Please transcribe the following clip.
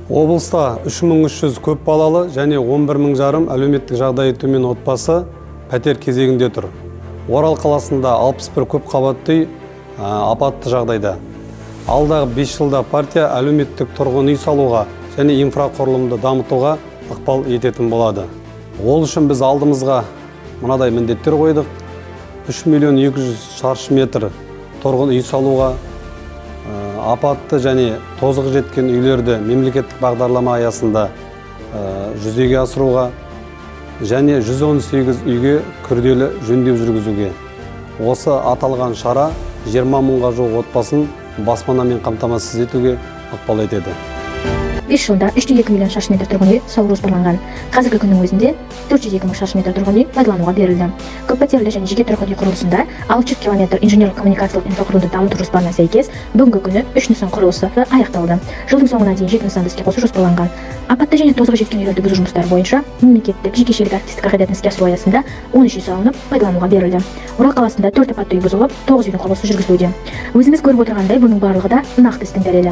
Облыста 3300 көп балалы және 11,5 мың әлеуметтік жағдайы төмен отбасы пәтер кезегінде тұр. Орал қаласында 61 көп қабатты үй апатты жағдайда. Алдағы 5 жылда партия әлеуметтік тұрғын үй салуға және инфрақұрылымды дамытуға ықпал ететін болады. Ол үшін біз алдымызға мынадай міндеттер қойдық. 3 миллион 200 шаршы метр тұрғын үй салуға, апатты және тозығы жеткен үйлерді мемлекеттік бағдарлама аясында жүзеге асыруға және 118 үйге күрделі жөндеу жүргізуге. Осы аталған шара 20 мыңға жуық отбасын баспанамен қамтамасыз етуге ықпал етеді. 5 жылда 3,2 миллион шаршы метр тұрғын үй салу жоспарланған. Қазіргі күннің өзінде 402 мың шаршы метр тұрғын үй пайдалануға берілді. Көппәтерлі және жеке тұрғын үй құрылысында 600 километр инженерлік коммуникациялық инфрақұрылымды дамыту жоспарына сәйкес бүгінгі күні 3 нысан құрылысы аяқталды. Жылдың соңына дейін 7 нысанды іске қосу жоспарланған. Апатты және тозығы жеткен үйлерді бұзу жұмыстары бойынша мемлекеттік жекешелік әріптестік қағидатын іске асыру аясында 13 үй салынып, пайдалануға берілді. Орал қаласында 4 апатты үй бұзылып, 9 үйдің құрылысы жүргізілуде. Өзіңіз көріп отырғандай, бұның барлығы да нақты істің дәлелі.